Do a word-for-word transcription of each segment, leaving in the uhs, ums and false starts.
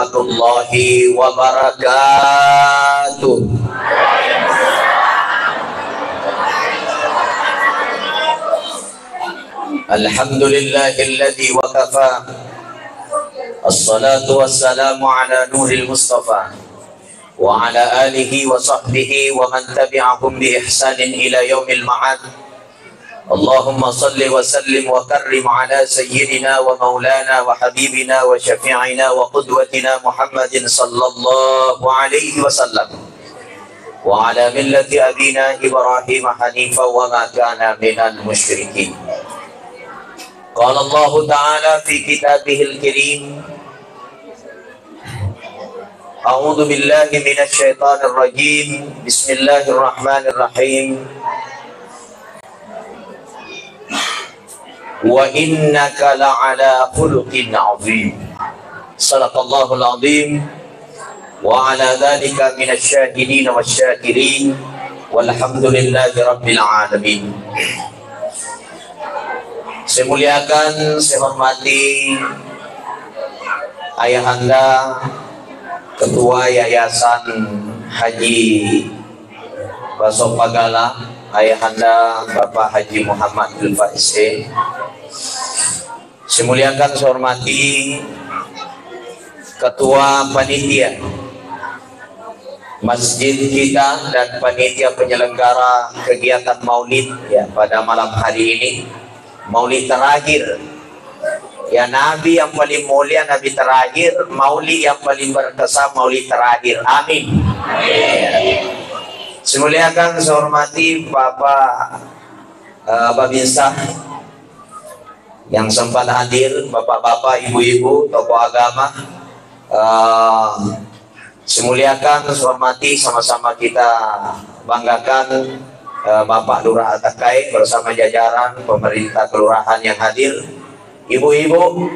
warahmatullahi wabarakatuh. Alhamdulillahilladzi wa kafa. Assalatu wassalamu ala nuril mustafa wa ala alihi wa sahbihi wa man tabi'ahum bi ihsanin ila yaumil ma'ad. Allahumma salli wa sallim wa karrim ala sayyidina wa maulana wa habibina wa syafi'ina wa qudwatina Muhammadin sallallahu alaihi wasallam, wa ala millati abina Ibrahim hanifa wa ma kana minal musyrikin. Qala Allahu ta'ala fi kitabihil karim, a'udzu billahi minasy syaithanir rajim. Bismillahirrahmanirrahim. Wa innaka la'ala khuluqin azim. Sadaqallahul azim. Wa ala dzalika minasy syahidin wasy syakirin. Walhamdulillahi rabbil alamin. Saya muliakan, saya hormati Ayahanda Ketua Yayasan Haji Baso Pagala, Ayahanda Bapak Haji Muhammad Ilfa S E. Saya muliakan, saya hormati Ketua Panitia Masjid kita dan panitia penyelenggara kegiatan Maulid, ya, pada malam hari ini. Maulid terakhir. Ya, Nabi yang paling mulia, Nabi terakhir, Maulid yang paling berkesan, Maulid terakhir. Amin. Saya muliakan, saya hormati Bapak, eh, Babinsa yang sempat hadir, bapak-bapak, ibu-ibu, tokoh agama, eh, saya muliakan, saya hormati, sama-sama kita banggakan, eh, Bapak Lurah Atakai bersama jajaran pemerintah kelurahan yang hadir, ibu-ibu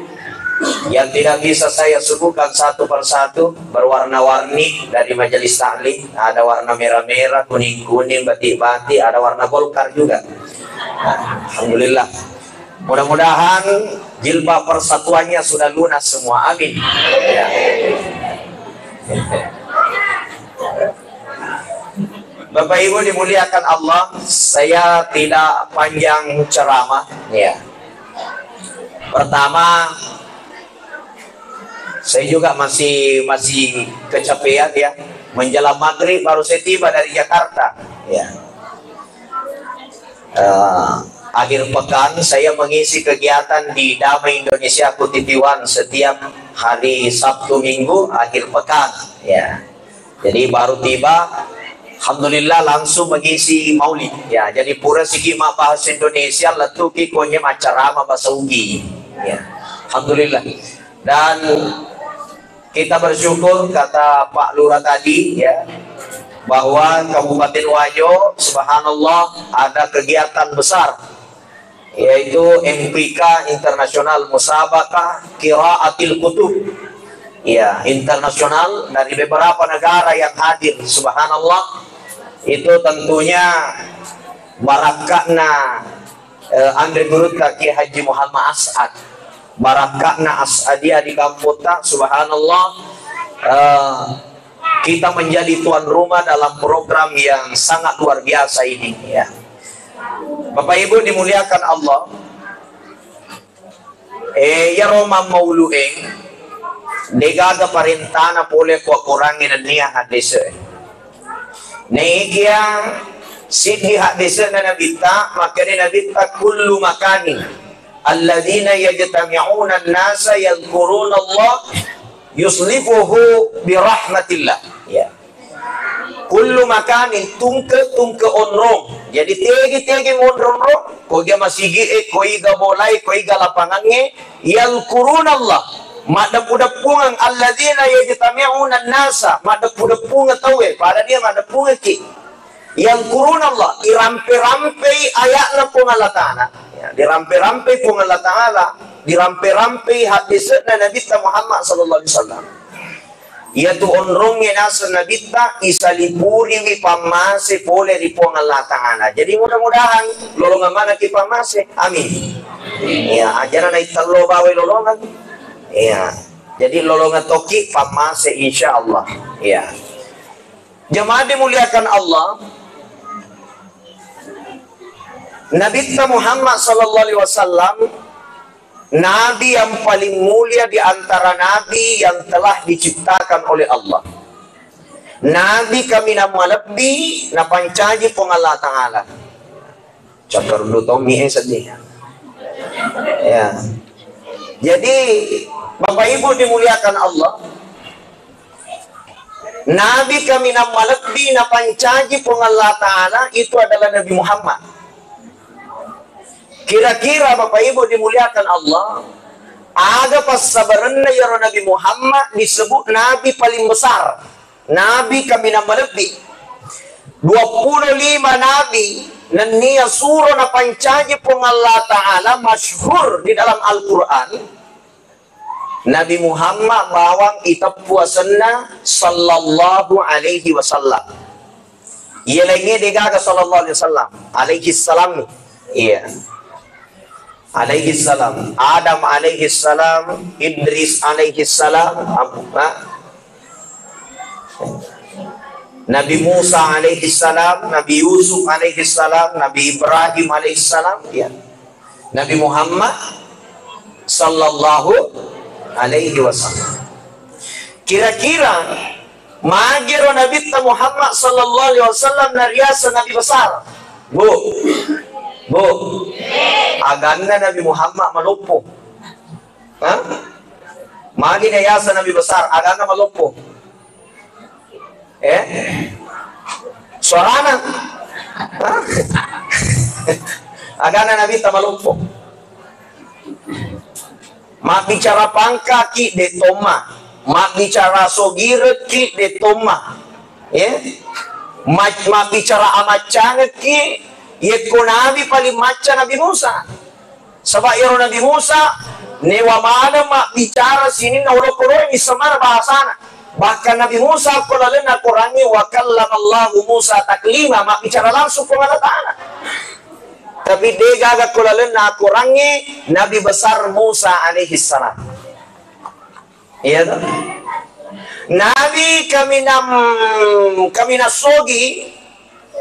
yang tidak bisa saya sebutkan satu persatu, berwarna-warni dari majelis taklim, ada warna merah-merah, kuning-kuning, batik-batik, ada warna Golkar juga. Nah, alhamdulillah. Mudah-mudahan jilbab persatuannya sudah lunas semua. Amin. Ya. Bapak Ibu dimuliakan Allah, saya tidak panjang ceramah. Ya. Pertama, saya juga masih, masih kecapean, ya. Menjelang maghrib baru saya tiba dari Jakarta. Ya. Eh, akhir pekan saya mengisi kegiatan di Damai Indonesia Ku T V One setiap hari Sabtu Minggu akhir pekan, ya. Jadi baru tiba, alhamdulillah, langsung mengisi maulid, ya. Jadi pura sigi mabbahasa Indonesia, lettuki konye maccarama bahasa Ugi, ya. Alhamdulillah. Dan kita bersyukur, kata Pak Lurah tadi, ya, bahwa Kabupaten Wajo, subhanallah, ada kegiatan besar, yaitu M Q K Internasional Musabaqah Qiraatil Kutub. Ya, internasional, dari beberapa negara yang hadir, subhanallah. Itu tentunya barakka'na, eh, anre gurutta Kiai Haji Muhammad As'ad. Barakka'na As'adiyah di kamputta, subhanallah. Eh, kita menjadi tuan rumah dalam program yang sangat luar biasa ini, ya. Bapak Ibu dimuliakan Allah, eh, iyaro mammaulu'eng, degaga parentana pole ko Akorangnge nennia haddese. Naikia siddi haddese'na Nabitta, makkeda Nabitta, "Kullu makanin alladzina yajtami'una an-nasa yadhkuruna Allah yuslifuhu birahmatillah." Ya. Kullu makanin, tungke-tungke onrong. Jadi tegi-tegi monrong-rong, koiga masigi'e, koiga bolae, koiga lapangangnge, yadhkurunallah, maddeppu-deppungeng, alladzina yajtami'una nasa, maddeppu-deppungeng tauwe, pada dia maddeppungekki. Yadhkurunallah, irampe-rampei aya'na Puang Allah Ta'ala. Ya, dirampe-rampei Puang Allah Ta'ala, dirampe-rampei haddese'na Nabitta Muhammad sallallahu alaihi wasallam. Iyatu onrongnge naseng Nabitta, isalipuriwi pammase pole ri Puang Allah Ta'ala. Jadi mudah-mudahan lolongeng manekki pammase. Amin. Iya, ajana naittello bawai lolongeng. Iya. Jadi lolongeng tokki pammase, insya Allah. Ya. Jamaah dimuliakan Allah, Nabitta Muhammad sallallahu alaihi wasallam, Nabi yang paling mulia di antara nabi yang telah diciptakan oleh Allah. Nabi kaminang malebbi napancaji Puang Allah Ta'ala. Cakkaruddu tommi, eh, sedih. Ya. Jadi, Bapak Ibu dimuliakan Allah, Nabi kaminang malebbi napancaji Puang Allah Ta'ala itu adalah Nabi Muhammad. Kira-kira Bapak Ibu dimuliakan Allah, aga passabarenna iyaro Nabi Muhammad disebut Nabi paling besar? Nabi kaminang malebbi. Duappulo lima nabi nennia suro napancaji Puang Allah Ta'ala masyhur di dalam Al-Quran. Nabi Muhammad bawang iteppu asenna sallallahu alaihi wasallam. Iya laingnge degaga sallallahu alaihi wasallam. Alaihi salam. Iya. Alaihi salam. Adam alaihi salam, Idris alaihi salam, Abu, ha? Nabi Musa alaihi salam, Nabi Yusuf alaihi salam, Nabi Ibrahim alaihi salam, ya. Nabi Muhammad sallallahu alaihi wasallam. Kira-kira magero Nabitta Muhammad sallallahu alaihi wasallam nariaseng Nabi besar? Bu. Bu. Aganna Nabi Muhammad maloppo. Ha? Magi nariaseng Nabi besar, aganna maloppo. Eh? Suarana? Hah? Agana Nabitta maloppo. Mabbicara pangkaki de tomma, mabbicara sogirekki de tomma. Eh? Ma-, mabbicara amaccangekki, yekko nabi paling macca Nabi Musa. Saba iyaro Nabi Musa, newa maneng mabbicara sininna olokoloe, misseng maneng bahasana. Bahkan Nabi Musa ko lalenna Korangnge, "Wa kallamallahu Musa taklima," mabbicara langsung Puang Allah Ta'ala. Tapi degaga ko lalenna Korangnge Nabi besar Musa alaihi salam. Iya toh? Nabi kaminang, kaminang sogi,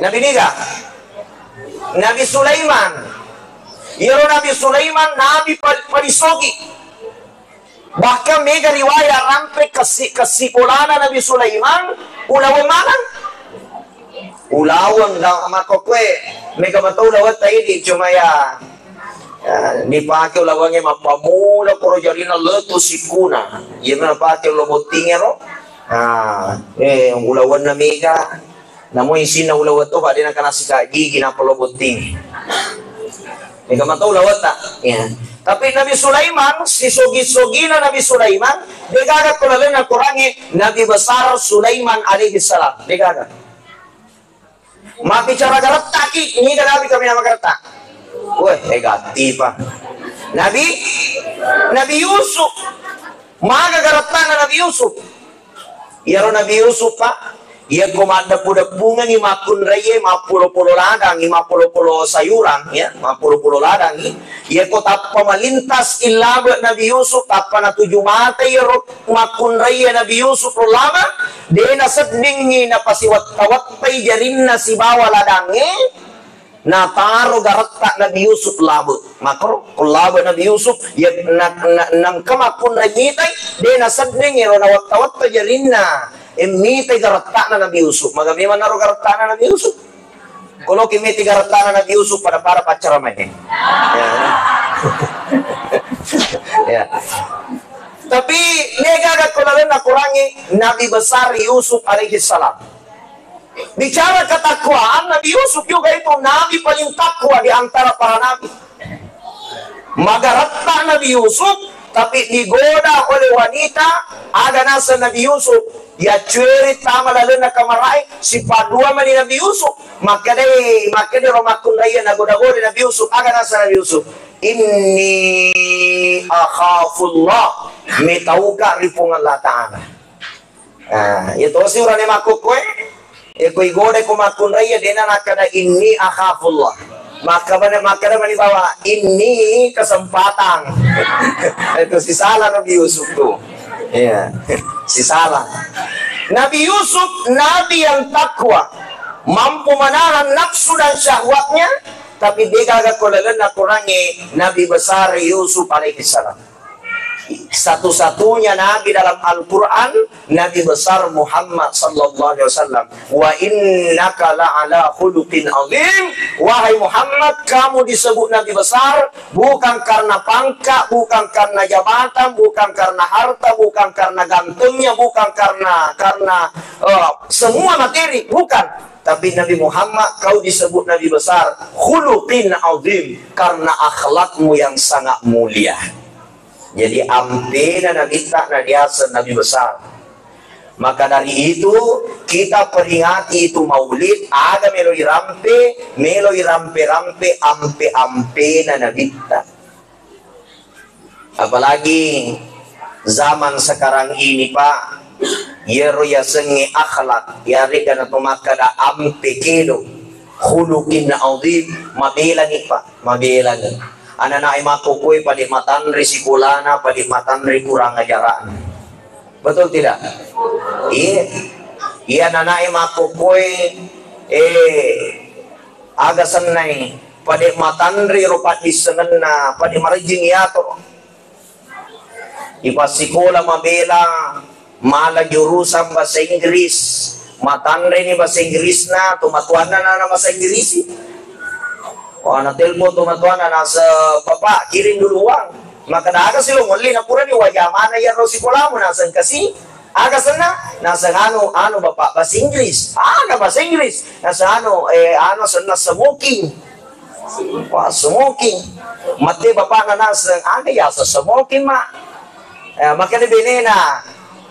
Nabi niga? Nabi Sulaiman. Iyaro Nabi Sulaiman, Nabi pa-, paling sogi. Bahkan mega riwayat rampe kessi-, kessi bolana Nabi Sulaiman, ulaweng maneng. Ulaweng da-, makkokkoe, mega matau ulawetta idi, cuma ya, ya, dipake ulawengnge mappammula koro jarina letu sikkuna. Iyana napake lo bottingero. Ah, eh, ulawenna mega. Namo isinna ulaweng to, pa de nakana sika gigi nappa lo botting. Mega matau ulawetta. Ya. Tapi Nabi Sulaiman, sisogi-sogina Nabi Sulaiman, degaga ko lalenna Korangnge, Nabi besar Sulaiman alaihi salam. Degaga. Mabbicara garettaki, niga nabi kaminang magaretta? Weh, eh, gatti pa. Nabi, Nabi Yusuf. Maga garettana Nabi Yusuf? Iyaro Nabi Yusuf, Pak, iyako maddeppu-deppungengi makkunraie, mappulo-pulo ladangi, mappulo-pulo sayurang, ya, mappulo-pulo ladangi. Iyako tappa malintas illabe Nabi Yusuf, tappa natuju mata iyaro makkunraie Nabi Yusuf ro lama, de naseddingngi napasiwetta-wettai jarinna sibawa ladangnge, nataro garetta Nabi Yusuf labe. Makro, ko labe Nabi Yusuf, ya, na, na, nangka makkunrai mitai, de nasedding ero nawetta-wetta jarinna, e, mitai garettana Nabi Yusuf. Maga memang naro garettana Nabi Yusuf. Koloki meti garettana Nabi Yusuf pada-pada paccara mahe. Ya. Ya. Tapi, mega ga ko lalenna Korangnge Nabi besar Yusuf alaihi salam. Bicara ketakwaan, Nabi Yusuf juga itu nabi paling takwa di antara para nabi. Magaretta Nabi Yusuf, tapi digoda oleh wanita, aga naseng Nabi Yusuf, yaccueri tama lalenna kamarae, sipadua mani Nabi Yusuf. Makkedai, makkedai ro makkunraie nagoda-goda Nabi Yusuf, aga naseng Nabi Yusuf, "Inni akhafullah," metauka ri Puang Allah Ta'ala. Nah, iya tosi urane makkokkoe, e, ko igoda ko makkunrai, iya dena nakkada, "Inni akhafullah." Makkada, makkada mani bawa, "Inni kesempatan." Itu si salah Nabi Yusuf tu. Iya, sisala. Nabi Yusuf, nabi yang takwa, mampu menahan nafsu dan syahwatnya, tapi degaga ko lalenna Qurangnge Nabi besar Yusuf alaihissalam. Satu-satunya nabi dalam Al-Quran, Nabi besar Muhammad sallallahu alaihi wasallam. "Wa innaka la'ala khuluqin azim." Wahai Muhammad, kamu disebut nabi besar bukan karena pangkat, bukan karena jabatan, bukan karena harta, bukan karena gantengnya, bukan karena, karena, eh, semua materi, bukan. Tapi Nabi Muhammad, kau disebut nabi besar, khuluqin azim, karena akhlakmu yang sangat mulia. Jadi ampena nabitta na diaseng nabi besar. Maka dari itu, kita peringati itu maulid, aga melo irampe, melo irampe-rampe ampe-ampena nabitta. Apalagi zaman sekarang ini, Pak, iyaro yasengnge akhlak, yaregga nato makkada ampe kedo, khuluqin azim, mabelani, Pak, mabelani. Anana'e makkokkoe pade matanre sikolana, pade matanre kurang ajarana. Betul tidak? Iya. Iya, anana'e makkokkoe, eh, aga sennai, pade matanre ro paddissengenna, pade marejjing iyato. Ipassikola mabela, mala jurusan bahasa Inggris, matanreni bahasa Inggrisna, tomatoanna nana bahasa Inggris. Wah, natelpon tomatoanna, nase, "Bapak, kirim dulu uang." Maka daga silo ngolli, na purani wajah mana ya ro sikolamu, naseng kasi. Aga senna? Naseng anu, anu, Bapak, bahasa Inggris. Aga bahasa Inggris? Naseng anu, eh, anu, senna smoking. Wah, smoking. Mate bapakna naseng, aga yaseng smoking, Mak? Eh, makanya benena.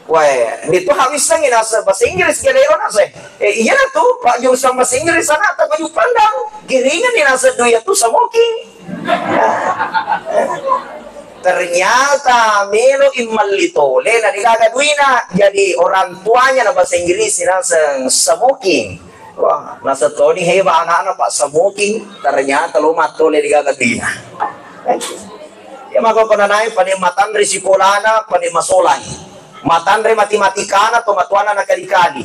Wah, itu hawisangi naseng bahasa Inggris, kira-kira naseng. Eh, iya tuh, Pak, jurusan bahasa Inggris, anak tak baju pandang. Kiringan nih naseng, do ya tuh smoking. Ternyata melo immelli tole na degaga duina. Jadi orang tuanya na bahasa Inggris naseng smoking. Wah, naseng toni hebat anakna, Pak, smoking. Ternyata lo mattole degaga duina. Ya maka pernah naik pada matanre sikolana, pada masolang. Matanre matematikana, tomatoanna na kali-kali.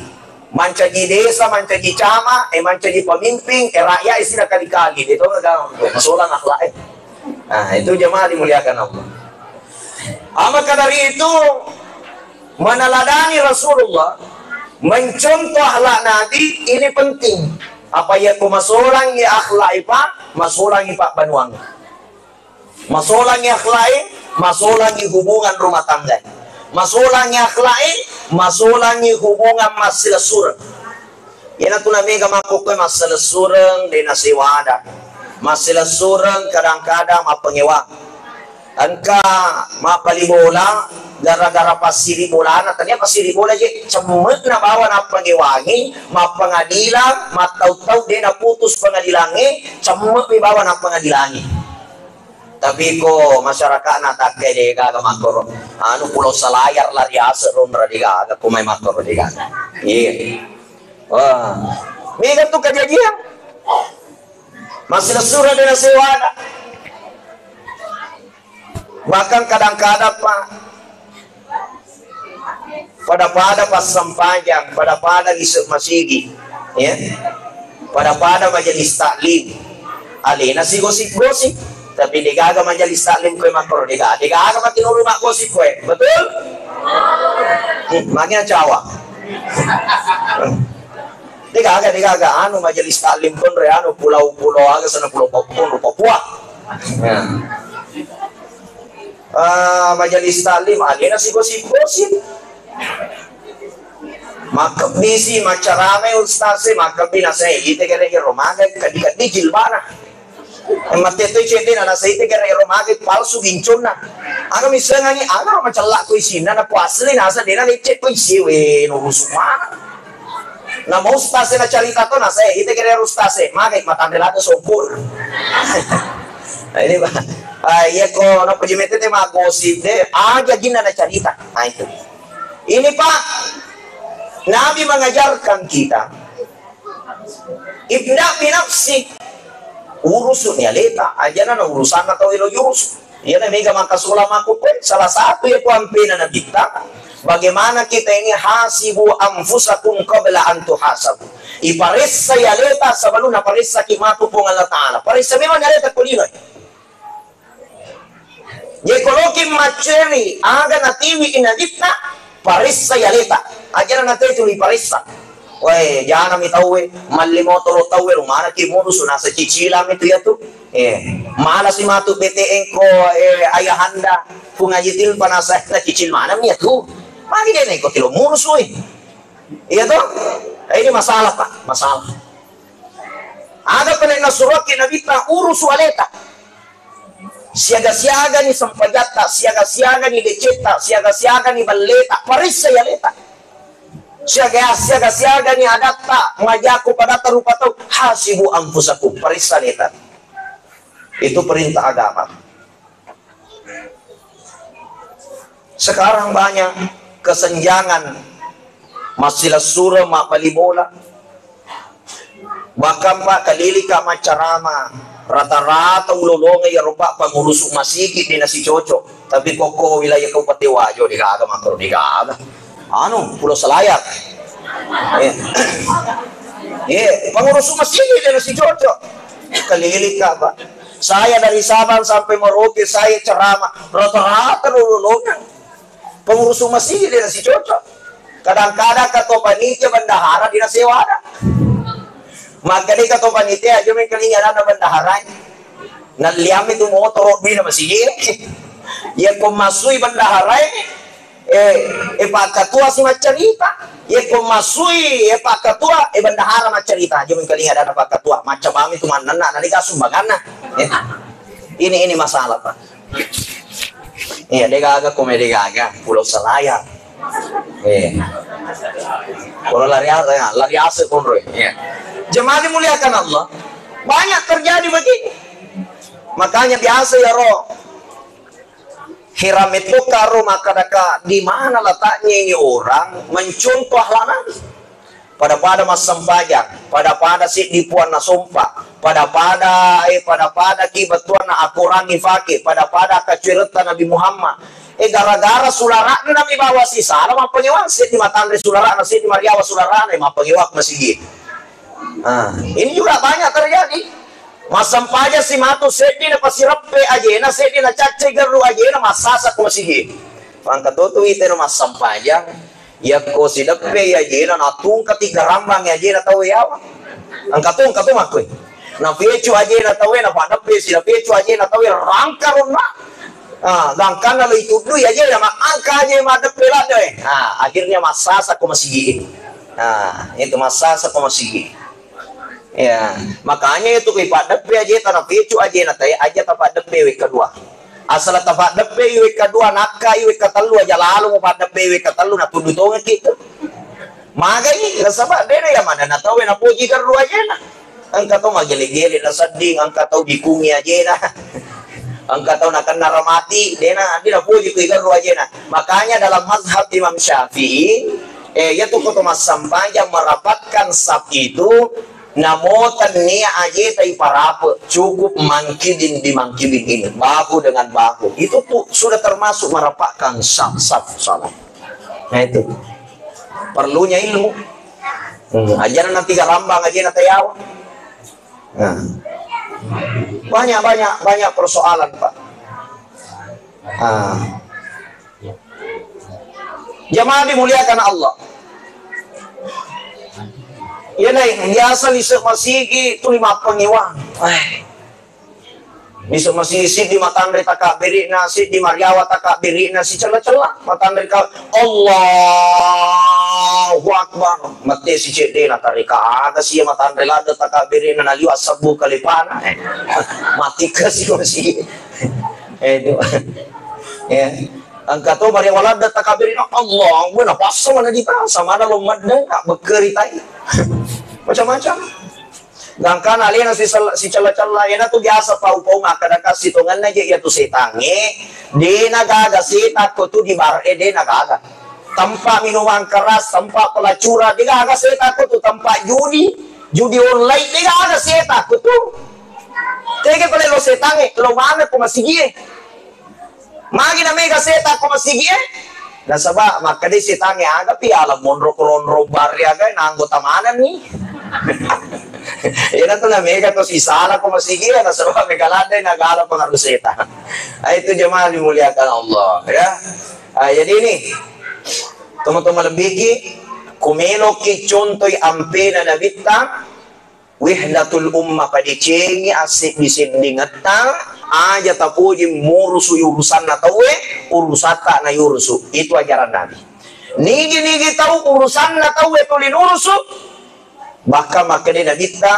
Mancaji desa, mancaji camat, eh, mancaji pemimpin, eh, rakyat isi na kali-kali. Dia tahu nggak? Masolang akhlak, eh. Nah, itu jemaah dimuliakan Allah. Ah, maka dari itu, meneladani Rasulullah, mencontoh akhlak Nabi, ini penting. Apa ya, ku masolangi akhlak, Pak, masolangi, Pak, banuang. Masolangi akhlak, masolangi hubungan rumah tangga. Masolangi akhlak, masolangi hubungan massilessureng. Iyanatu namega makkokkoe massilessureng, de nasewada. Massilessureng kadang-kadang mappangewang. Engka mabbali bola, gara-gara passiri bolana, tania passiri bola je, cemme'na bawa nappangewangi, mappengadilang, mattau-tau de naputus pengadilangnge, cemme'mi bawa nappengadilangi. Tapi ko masyarakatna takkai de gaga makkoro. Anu, Pulau Selayar lari ase ronra de gaga, ko mai makkoro de gaga. Iya. Wah. Mega tu kejadian. Masih lesura de nasewana. Bahkan kadang-kadang, Pak, pada-pada passempajang, pada-pada lisu masigi, ya, pada-pada majelis taklim, alena si gosip-gosip, tapi degaga majelis taklim koe makkoro, dega-, degaga mati nuru mak gosip koe, betul? Hmm, makanya cawa. Degaga, degaga, anu majelis taklim konre, anu pulau-pulau aga sana pulau Papua, Papua. Ya. Ah, majelis taklim, alena si gosip-gosip. Makkebbisi, maccaramai ustase, makkebbi nasai, ite gere ero magai, kaddi-kaddi jilbana. Mate toi cedde na nasai, ite gere ero magai, palsu ginconna. Aga missengangi, aga ro macella ko isinna, na ko asli nasa dena lecce ko isi, we, no rusuk mana. Na mau ustase na carita to nasai, ite gere ero ustase, magai, matanre lada sopur. Nah, ini, Pak. Ah, iya ko, napa jemete te maggosip de, aja jinna na carita. Nah, itu. Ini, Pak, Nabi mengajarkan kita, "Ibda binafsik." Urusu ni aleta, aja na urusanna tau elo jurus. Iya na mega maka sola mako koe, salah satu ya ku ampena Nabitta. Bagaimana kita ini, hasibu anfusakum qabla an tuhasabu. Iparessai aleta sebelum naparessaki matu Puang Allah Ta'ala. Paressa memang aleta ko lino. Jekoloki macceri aga natiwi inagitta, paressai aleta. Ajana nate tuli paressa. Wae, janami tauwe, malli motoro tauwe, rumanaki murusu, nasa cicilami tu yatu. Eh, malasi matu B T N ko, eh, ayahanda, Pung Haji Tilpa, nasa cicil manami yatu. Magi dene ko tilo murusu, eh. Iya toh? Eh, ini masalah, Pak, masalah. Ada pale nasuroki Nabitta urusu aleta. Siaga-siagani sempajatta, siaga-siagani decetta, siaga-siagani balleta, paressai aleta. Siaga, siaga-siagani adatta, majaku padatta rupa tau, hasibu anfusakum, paressa aleta. Itu perintah agama. Sekarang banyak kesenjangan, massilessureng mabbali bola. Bahkan, Pak, kalilika maccarama, rata-rata ulolongeng iyaro, Pak, pengurusu masigi de nasicocok. Tapi kokko wilayah Kabupaten Wajo, degaga makro, degaga. Anu, Pulau Selayar. Eh. Eh, pengurusu masigi de nasicocok. Kalilika, Pak. Saya dari Sabang sampai Merauke, saya ceramah, rata-rata ulolongeng. Pengurusu masigi de nasicocok. Kadang-kadang ketua panitia bendahara de nasewa ada. Maka de ketua panitia aja mengkalinga dana bendahara. Nalliami tu motor dina masigi. Ya ko masui bendahara, eh, eh, Pak Ketua si maccarita. Ya ko masui, eh, Pak Ketua, eh, bendahara maccarita. Aja mengkalinga dana Pak Ketua. Macam kami tu manenna, nanti kasumbanganna. Eh. Ini, ini masalah, Pak. Iya, degaga, kome degaga, Pulau Selayar. Eh. Kalau lari asa, ya, lari asa konro. Iya. Jemaah dimuliakan Allah, banyak terjadi begini. Makanya biasa ya, Ro. Hiramet karo maka daka, di mana letaknya ini orang mencontoh akhlak Nabi? Pada-pada massempajang, pada-pada seddi puanna sompa, pada-pada, eh, pada-pada ki bettuanna akorangi fake, pada-pada kaccueretta Nabi Muhammad. Eh, gara-gara sulara'na nami bawa sisala mappangewang, seddi matanre sulara'na, seddi mariawa sulara'na, eh, mappangewang masigi. Ah, ini juga banyak terjadi. Massempajang si matu seddi na pasireppe ajena, seddi na cacce gerru ajena, massasa ko masigi. Pangkatoto ite na massempajang. Yakko sideppe ajena, natungka tiga rambang ajena tau yawa. Engka tu, engka tu makkoi. Na fecu ajena tau, na padeppe si, na fecu ajena tau, rangka ronna. Ah, gangkanna lo ituddui ajena, ma engka aje maddeppe ladde. Ah, akhirnya massasa ko masigi. Ah, itu massasa ko masigi. Ya, makanya itu ki paddeppe ajeta na fecu ajena tae aja ta paddeppe wekka dua. Asala tapaddeppei wekka dua, nakkai wekka tellu, aja lalo mupaddeppei wekka tellu, natuddu tongekki tu. Magai, nasaba dena iya manenna tauwe napoji gerru ajena. Engka tau magele-gele nasedding, engka tau dikungi ajena. Engka tau nakenna ramati, dena, dena napoji ku gerru ajena. Makanya dalam mazhab Imam Syafi'i, eh, iya tu ko to massempajang merapatkan saf itu, Namo tennia ajeta iparape, cukup mangkibin di mangkibin ini, bahu dengan bahu. Itu tuh sudah termasuk merapatkan saf, saf salat. Nah itu. Perlunya ilmu. Hmm, ajana nanti garambang ajena tayawa. Nah. Banyak, banyak, banyak persoalan, Pak. Ah. Jamaah dimuliakan Allah. Iya, naik biasa lisu masigi tuli mappangewang. Eh. Lisu masigi siddi matanre takabbirina, siddi mariawa takabbirina, sicella-cella matanre ka, Allahu Akbar. Mate si cedde na tarika aga si matanre ladde takabbirina naliwa sebbu kalepana. Eh. Mati ke si masigi. Eh, itu. Ya. Engka to mariawa ladde takabbirina, Allah, gue na passa mana dita, sama ada lo madde, nak bekeri tai. Macam-macam. Gangkana alena si sel-, si cella-cella, ena tu biasa pau-pau makkada kasi tongenna je iya tu setangnge, dena gaga setan ko tu di bar e, dena gaga. Tempat minuman keras, tempat pelacuran, dena gaga setan ko tu tempat judi, judi online, dena gaga setan ko tu. Tege pale lo setangnge, lo mana ko masigi e. Magi na mega setan ko masigi e? Nasaba makkeda setangnge, "Aga pi ala monro ko ronro barri aga na anggota manenni." Iyana tu na mega to sisala ko masigi ya, nasaba mega ladde na gala pengaruh setan. Ah, itu jemaah dimuliakan Allah, ya. Ah, jadi ini, teman-teman lebbiki, kumeloki contoi ampena Nabitta, wihdatul ummah, padecengi asseddi-seddingetta, aja tapoji murusu urusanna tauwe, urusatta na yurusu. Itu ajaran Nabi. Nigi-nigi tau urusanna tauwe tuli nurusu, bahkan makkeda Nabitta,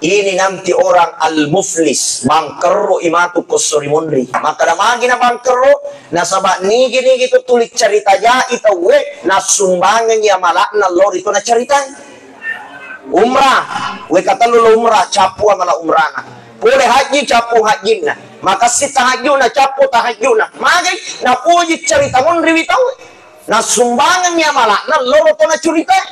ini nanti orang al-muflis, bangkerro imatu kosso ri monri. Makkeda magi na bangkerro, nasaba nigi-nigi tu tuli carita jai tauwe, nassumbangengi amalakna lori tu nacaritai. Umrah, wekka tellu lo umrah, cappu amala umrana. Pole haji, cappu hajjinna. Makassi tahajjuna, cappu tahajjuna. Magai, napoji carita monriwi tauwe. Nassumbangengi amalakna loro to nacuritai.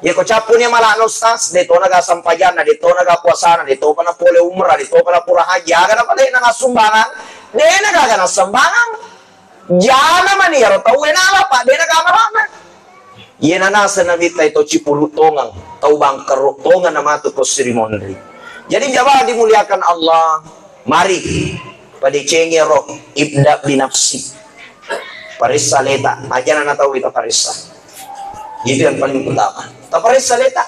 Yeko cappuni amalakna, Ustaz, de tona ga sampajanna, de tona ga puasana, de topa na pole umrah, de topa na pura haji, aga na pale na nassumbangeng? De na gaga nassumbangeng. Jana mani iyaro tauwe nala, pa de na ga amalakna. Iyena naseng Nabitta to cipuru tongeng, tau bangkerro tongeng na matu ko siri monri. Jadi jamaah dimuliakan Allah, mari padecengi ro, ibda binafsi. Paressa aleta, ajana na tau ita paressa. Itu yang paling utama. Ta paressa aleta.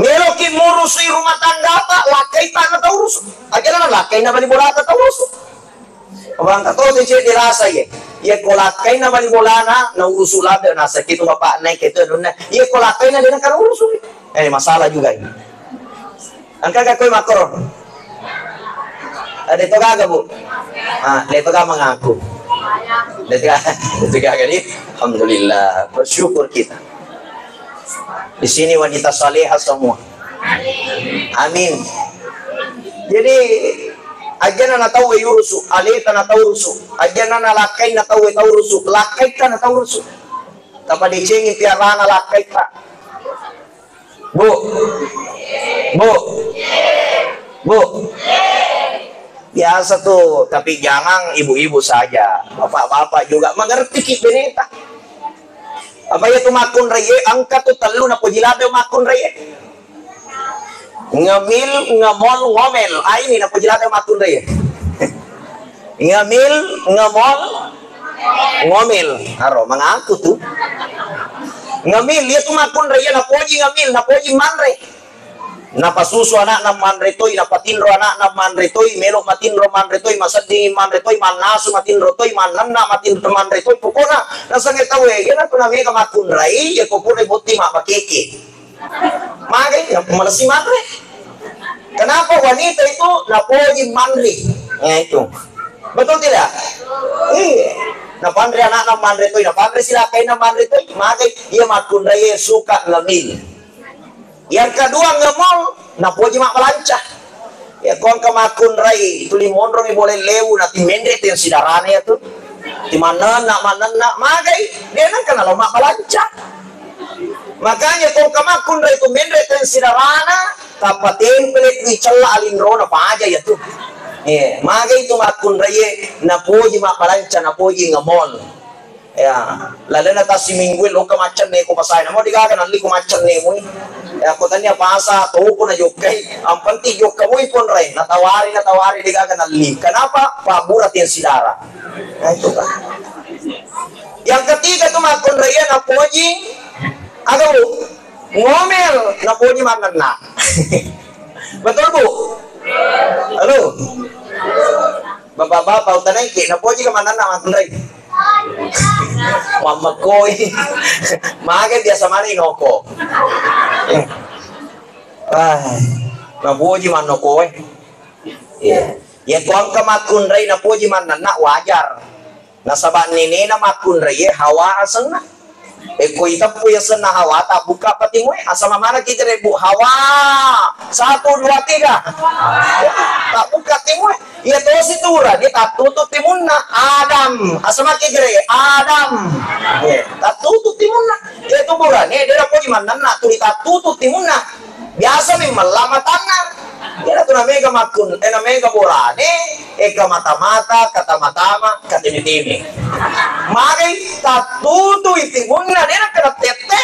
Meloki murusui rumah tanggata, lakkaita na tau urusu. Ajana na lakkaina bali bolata tau urusu. Bangka to cedde dirasa ye. Ye ko lakkaina bali bolana, na urusu labe, na sakit bapak naik itu nunna. Ye ko lakkaina de na kan urusu. Eh, masalah juga ini. Engka ga koe makkoro? Ada to gaga, Bu? Ah, de to gaga mengaku. De to gaga, de to gaga ni. Alhamdulillah, bersyukur kita. Di sini wanita salehah semua. Amin. Jadi, ajana na tau urusu, aleta na tau urusu, ajana na lakkaina tau tau urusu, lakkaita na tau urusu. Tapadecengi piarana lakkaita. Bu. Bu. Bu. Biasa tuh, tapi jangan ibu-ibu saja. Bapak-bapak juga mengerti ki beneta. Apa ya tu makkunraie, engka tu tellu napoji ladde makkunraie. Ngemil, ngemol, ngomel. Ah, ini napoji ladde makkunraie. Ngemil, ngemol, ngomel. Aro, mengaku tu. Ngemil, iya tu makkunraie, napoji ngemil, napoji manre. Napasusu anakna manre toi, napatinro anakna manre toi, melo matinro manre toi, masedding manre toi, mannasu matinro toi, mannenna matinro manre toi. Pokokna nasengnge tauwe, iya na tu namega makkunrai, iya ko pura botting mabbakeke. Magai, ya, malessi manre. Kenapa wanita itu napoji manre? Ya, itu. Betul tidak? Iya. Napanre anakna manre toi, napanre silakkainna manre toi. Magai, iya makkunrai suka ngemil. Yang kedua, ngemol, napoji mabbalanca. Ya, ko engka makkunrai, tuli monromi bole lewu, natimenre tensi darana ya tu. Timannenna, mannenna, magai, de nengka nalo mabbalanca. Makanya ko engka makkunrai tu menre tensi darana, tappa tempele ri cella alinrona paja ya tu. Eh, magai tu makkunrai, napoji mabbalanca, napoji ngemol. Ya, lalena tassiminggu e loka maccanne ko pasai. Namo degaga nalli ko maccanne mui. Ya, ko tania pasa toko na jokkai. Yang penting jokka mui ponrai. Natawari, natawari degaga nalli. Kenapa? Pabbura tensi darah. Nah, itu kan. Yang ketiga tu makkunrai napoji. Aduh, ngomel napoji mannenna. Betul, Bu? Halo? Bapak-bapak, utanai ke, napoji ke mannenna makkunrai? Mammekoi. Mage biasa mani noko. Ah, napoji mannoko, eh. Iya. Ya, ko engka makkunrai napoji mannenna wajar. Nasaba nenena makkunrai e Hawa asenna. E ko iteppu asenna Hawa, tabbuka pa timue, asama mana kita rebu Hawa. Satu, dua, tiga. Tabbuka timue. Iya tosi tu burane tattutu timunna Adam. Asama kita re Adam. Iya, tattutu timunna. Iya tu burane de napoji mannenna tuli tattutu timunna. Biasa mi mella matanna. Iyana tu namega makkun, eh, namega borane, eh, kamata-mata, katama-tama, kateme-teme. Magai tattutui timunna, de nakkeda tette,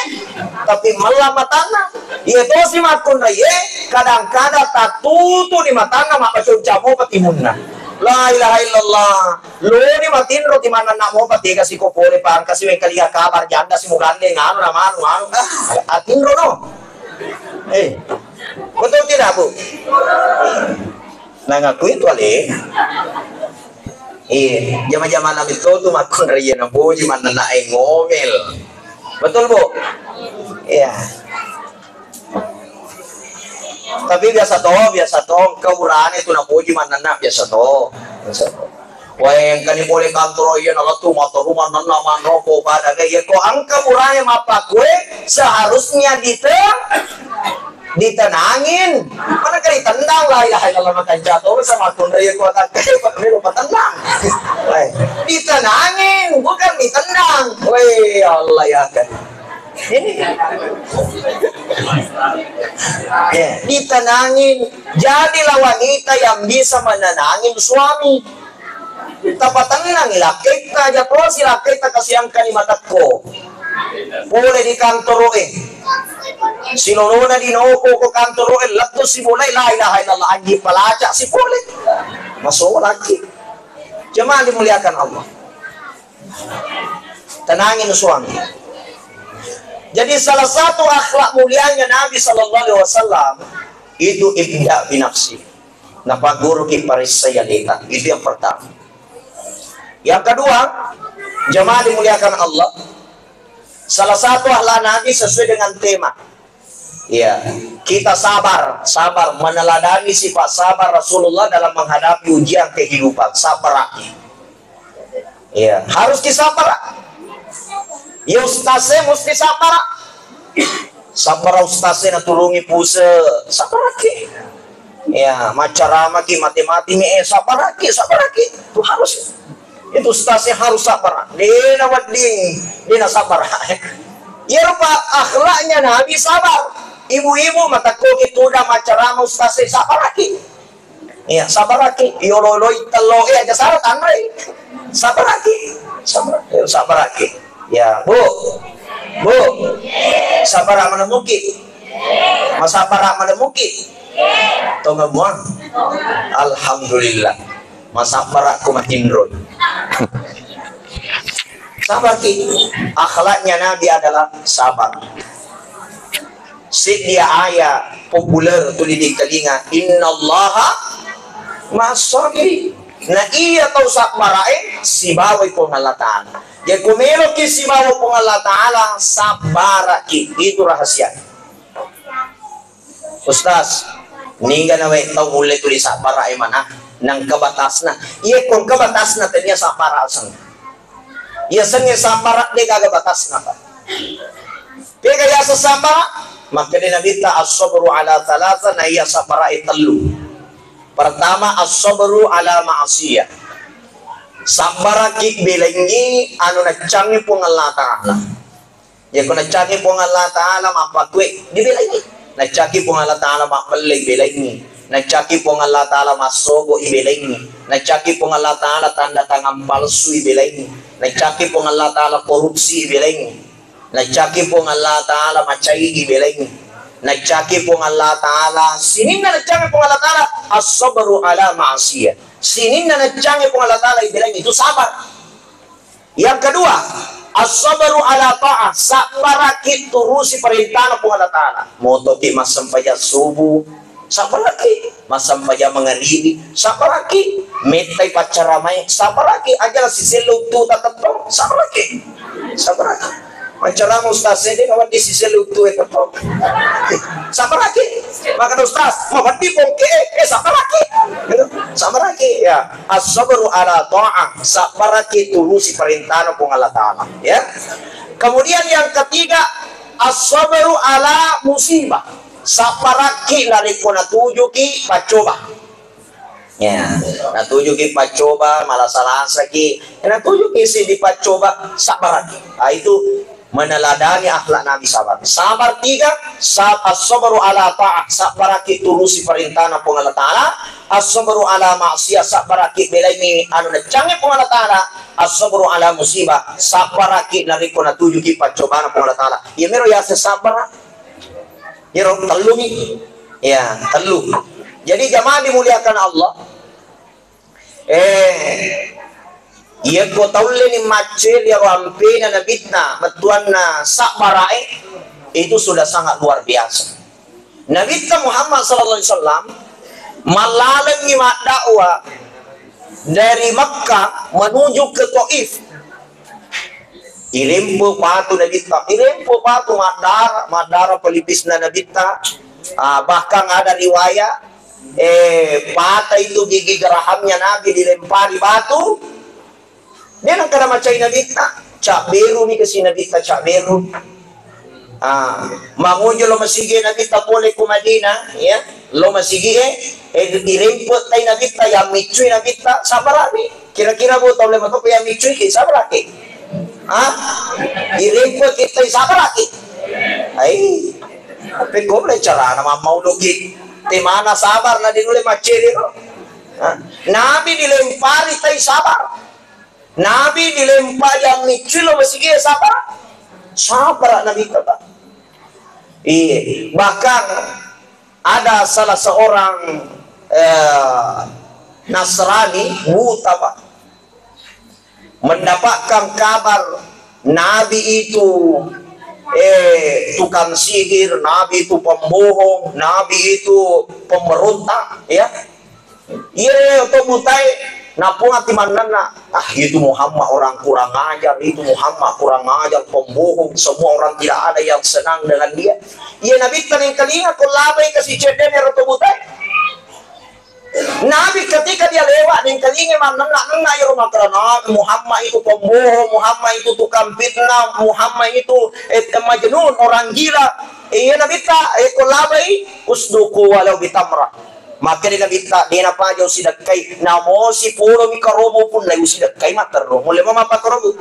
tapi mella matanna. Iya tosi makkunraie, kadang-kadang tattutuni matanna, mabbaconca mopa timunna. La ilaha illallah. Loni matinro ti mannanna mopa, tega siko pole pangkasi wengkalinga kabar janda si mugandeng anu na manu anu. Ah, atinro no. Eh, betul tidak, Bu? Nah, ngaku itu ale. Iya, jama-jama nabi to tu makkunraie napoji mannanna e ngomel. Betul, Bu? Iya. Tapi biasa to, biasa to, engka burane tu napoji mannanna biasa to. Biasa to. Wae, engkani pole kantoro iya nalettu matoru mannanna manoko pada ga iya ko engka burane mappakue seharusnya dite-, ditenangin. Mana kali tendang, la ilaha illallah, makan jatuh sama tunda iya ko tak melo patendang. Wae, ditenangin bukan ditendang. Weh, Allah ya kan. Ya, ditenangin. Jadilah wanita yang bisa menenangin suami. Tapatennangi lakkaitta, aja tosi lakkaitta kasiangkani matekko. Pole di kantoroe. Silolona di noko ko kantoroe, lettu sibulai, la ilaha illallah, anji palaca si pole. Masolaki. Jemaah dimuliakan Allah. Tenangin suami. Jadi salah satu akhlak mulianya Nabi Sallallahu Alaihi Wasallam itu ibda binafsi. Napagguruki paressai aleta. Itu yang pertama. Yang kedua, jemaah dimuliakan Allah, salah satu akhlak Nabi sesuai dengan tema. Ya, kita sabar, sabar meneladani sifat sabar Rasulullah dalam menghadapi ujian kehidupan. Sabar. Iya, harus disabar. Ya, ustaz, saya mesti sabar. Sabar, ustaz, saya natulungi puse. Sabaraki. Ya, macaramaki, mati-mati mi, eh, sabaraki, sabaraki. Itu harus. Itu ustaz, saya harus sabar. Dena wedding, dena sabar. Ya, rupa akhlaknya Nabi sabar. Ibu-ibu matakkoki tudang macarama ustaz, saya sabaraki. Iya, sabaraki. Yololoi tello, eh, aja sara tanre. Sabaraki. Sabar, eh, sabaraki. Ya, Bu. Bu. Sabara manemuki. Masabara manemuki. Tonga mua. Alhamdulillah. Masabara ku matinro. Sabarki. Akhlaknya Nabi adalah sabar. Siddi aya populer tuli ditelinga, "Innallaha ma'as sabirin." Na iya tau sabbarae sibawai Puang Allah Ta'ala. Jadi ko meloki sibawa Puang Allah Ta'ala, sabbaraki. Itu rahasia. Ustaz, ningga nawe tau mulle tuli sabbarae mana? Nang kebatasna. Iya, ko kebatasna tania sabbara aseng. Iya, sengnge sabbara de gaga batasna, Pak. Tega yaseng sabbara? Makkeda Nabitta, "As-sabru ala thalatha," na iya sabbara e tellu. Pertama, as-sabru ala ma'asiyah. Sabbaraki belengi anu naccangi Puang Allah Ta'ala. Yako naccangi Puang Allah Ta'ala mappakue, dibelengi. Naccangi Puang Allah Ta'ala mappelle, ibelengi. Naccangi Puang Allah Ta'ala massogo, ibelengi. Naccangi Puang Allah Ta'ala tanda tangan palsu, ibelengi. Naccangi Puang Allah Ta'ala korupsi, ibelengi. Nacaki Puang Allah Ta'ala macai, ibelengi. Nacaki Puang Allah Ta'ala, sininna naccangi Puang Allah Ta'ala, as-sabru ala ma'asiyah. Sininna naccangi Puang Allah Ta'ala, ibelengi, itu sabar. Yang kedua, as-sabru ala ta'ah, sabbaraki turusi perintahna Puang Allah Ta'ala. Motoki massempajang subuh, sabbaraki. Massempajang mangaribi, sabbaraki. Mettai paccaramae, sabbaraki. Aja sisellu tu tatettong, sabbaraki. Sabbaraki. Maccarama ustaz, saya dia kawan di sisellu tu tatettong. Sabbaraki. Maka ustaz, mau mati bongke, eh, sabbaraki. Gitu. Sabbaraki, ya. As-sabru ala ta'ah, sabbaraki turusi perintahna Puang Allah Ta'ala. Ya. Kemudian yang ketiga, as-sabru ala musibah. Sabbaraki narekko natujuki paccoba. Ya, natujuki paccoba, malasa-lasaki, natujuki siddi paccoba, sabbaraki. Ah, itu Meneladani akhlak Nabi sabar. Sabar tiga, sab-, as-sabru ala ta'ah, sabbaraki turusi perintahna Puang Allah Ta'ala, as-sabru ala maksiyah, sabbaraki belaini anu naccangi Puang Allah Ta'ala, as-sabru ala musibah, sabbaraki narekko natujuki paccobana Puang Allah Ta'ala. Iyamiro yaseng sabar. Iyaro telluni. Ya, tellu. Jadi jamaah dimuliakan Allah, Eh, iyakko taulleni maccue ri aro ampena Nabitta, bettuanna sabbara'e, itu sudah sangat luar biasa. Nabitta Muhammad sallallahu alaihi wasallam mallalengngi maddakwah dari Mekkah menuju ke Taif. Irempe patu Nabitta, irempe patu maddara, maddara pelipisna Nabitta. Ah, bahkan ada riwayat, eh, patah itu gigi gerahamnya Nabi dilempari batu. Dia nang kada macai Nabitta, cabberumi kasi Nabitta, cabberu. Ah, mangujo lo masigi Nabitta pole ku Madinah, ya. Lo masigi, eh, eh, dirempe tai Nabitta, yang micui Nabitta, sabarani. Kira-kira bu tau lima tu yang micui ki, sabaraki. Ah, dirempe kita sabaraki. Ai, tapi kau boleh carana mamau doki. Di mana sabar na di nule maceri tu. Ah, Nabi dilempari tai sabar. Nabi dilempari yang micui lo masigi sabar. Sabar Nabi kata. Iya, bahkan ada salah seorang, eh, Nasrani buta, Pak, mendapatkan kabar Nabi itu, eh, tukang sihir, Nabi itu pembohong, Nabi itu pemberontak, ya. Iya, iya, to butai, napung ati mannenna. Ah, itu Muhammad orang kurang ajar, itu Muhammad kurang ajar, pembohong, semua orang tidak ada yang senang dengan dia. Iya, Nabi teneng kelinga ko labai kasi cedde ne roto butai. Nabi ketika dia lewat, neng kelinga mannenna, nenna iro makkeda, Muhammad itu pembohong, Muhammad itu tukang fitnah, Muhammad itu, eh, majnun, orang gila. Iya, Nabi ta, eh, ko labai, usduku walau bitamrah. Makkeda Nabitta, de napaja usidekkai, namosi polomi karobo punnai usidekkai matterru. Mulle mo mappakarobo.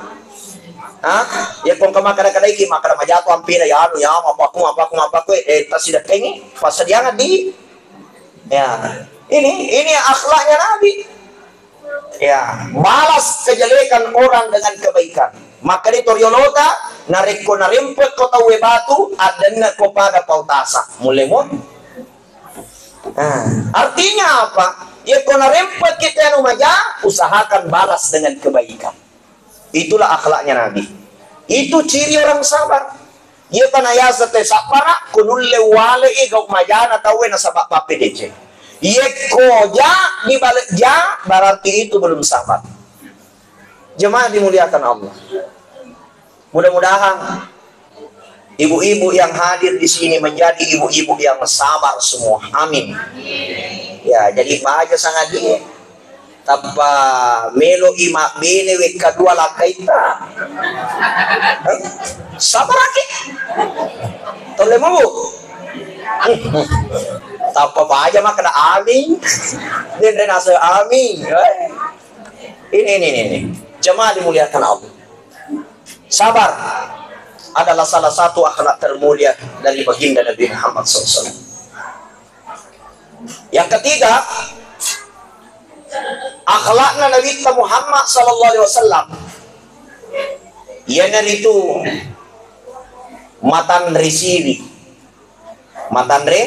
Ha? Iya ko engka makkada-kadaiki, makkada majato ampena, ya anu, ya, mappaku, mappaku, mappaku, eh, tasidekkaingi, passadiangan di. Ya. Ini, ini akhlaknya Nabi. Ya, balas kejelekan orang dengan kebaikan. Makkeda to riolota, narekko narempekko tauwe batu, addennekko pada pautasa. Mulle mo. Nah, artinya apa? Yekko narempekki te anu maja, usahakan balas dengan kebaikan. Itulah akhlaknya Nabi. Itu ciri orang sabar. Iya tana yasa te sabbara, ko nulle wale e gau majana tauwe nasaba pappedece. Yekko ja dibalik ja, berarti itu belum sabar. Jemaah dimuliakan Allah. Mudah-mudahan ibu-ibu yang hadir di sini menjadi ibu-ibu yang sabar semua. Amin. Ya, jadi paja sangadie. Tappa melo i mabbene wekka dua lakkaita. Sabaraki. Tolle mau. Tappa paja makkeda amin. Denre nase amin. Ini, ini, ini, ini. Jemaah dimuliakan Allah. Sabar adalah salah satu akhlak termulia dari baginda Nabi Muhammad sallallahu alaihi wasallam. Yang ketiga, akhlakna Nabi Muhammad sallallahu alaihi wasallam, iyanaritu matanre siri. Matanre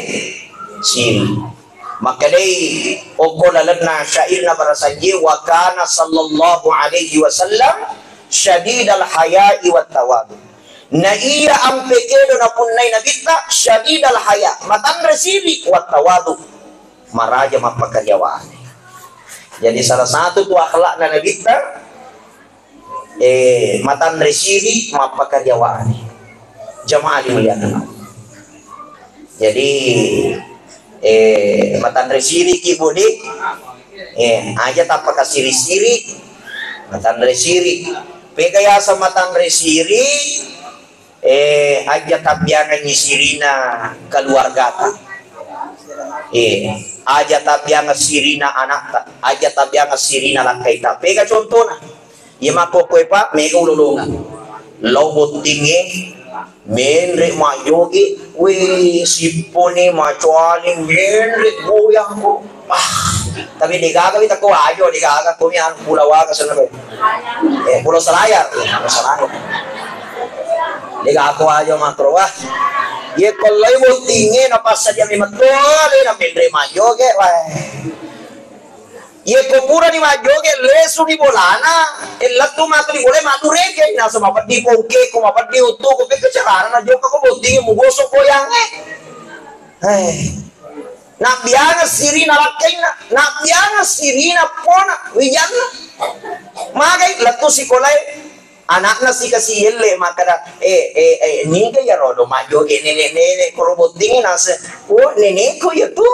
siri. Makkedai okko lalenna syairna barasanji, wa kana sallallahu alaihi wasallam syadidal haya'i wat tawadu. Na iya ampe kedo napunnai Nabitta syadidal haya, matanre siri, wat tawadu, maraja mappakariawaane. Jadi salah satu tu akhlakna Nabitta, eh, matanre siri, mappakariawaane. Jamaah dimuliakan Allah. Jadi, eh, matanre siri ki budi, eh, aja tappa kasiri-siri, matanre siri. Pega yasa matanre siri, eh, aja tabbiangengngi sirina keluargata. Eh, aja tabbiangeng sirina anakta, aja tabbiangeng sirina lakkaita. Pega contona. Iya makkokkoe, Pak, mega ulolongeng. Lao bottingnge, menre majjoge, weh, sipponi, macoani, menre goyang ko. Ah, tapi degaga wita ko Wajo, degaga ko mi anu Pulau aga senna be. Eh, Pulau Selayar, eh, Pulau Selayar. Degaga ko Wajo makro, wah. Ye ko lao bottingnge, napassadia mi metto, le na menre majjoge, wah. Yekko purani majjoge, lesuni bolana, e, lettu matu di bola maddurekeng, nasu mapeddi pongkeko, mapeddi uttuko, pekko carana najokka ko botting, mugosok goyangnge. Eh. Nabbiangeng sirina lakkainna, nabbiangeng sirina pona, wijanna. Magai lettu sikolae, anakna sikasi yelle makkeda, "Eh, eh, eh, niga iyaro do majjoge nenek-nenek koro botting nase." "Oh, nenekku iya tu."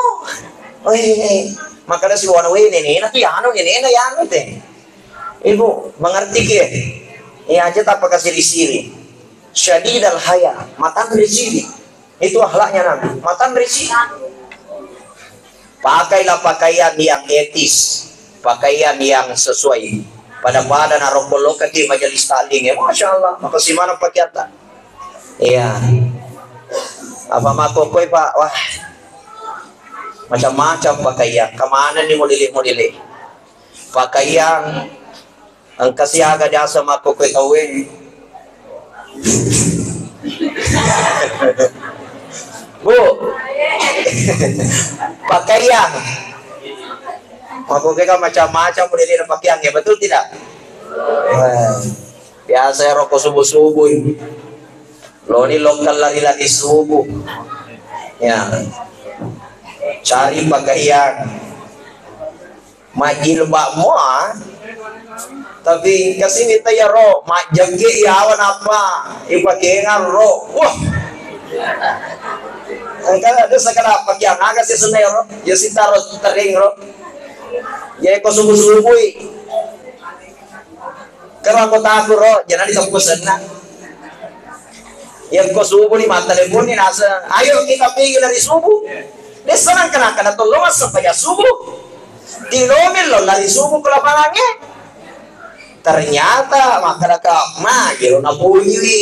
Eh, makkeda siwana, "Weh, nenena tu yanu, nenena yanu te." Ibu, mengerti ki? Iya aja tak pakai siri-siri. Syadidal haya, matanre siri. Itu akhlaknya Nabi, matanre siri. Pakailah pakaian yang etis, pakaian yang sesuai. Pada-pada narokko lokati majelis taklim ya, masya Allah, makasih mana pakaian tak? Iya. Apa makkokkoe, Pak? Wah. Macam-macam pakaian. Kemana nih modele-modele? Pakaian engka siaga jasa makkokkoe tauwe. Bu. Pakaian. Makkokkoe kan macam-macam modele pakaian ya, betul tidak? Wah. Biasa ya rokok subuh-subuh. Loni lokal lari-lari subuh. Ya. Cari pakaian. Majjilbab mua. Tapi kasih minta ya ro, majjengge ya awan apa? Ipakenga ro. Wah. Engka ada segala pakaian aga sih senna ya ro. Ya sitaro tering ro. Ya ko subuh-subuh. Kero anggotaku ro, jangan diteppu senna. Yekko subuh ni matteleponni naseng, "Ayo kita pergi lari subuh." Dessa nangka-nangka natollo massempajang subuh. Tilomi lo lari subuh ke lapangannya. Ternyata makkadaka majiro napujiwi.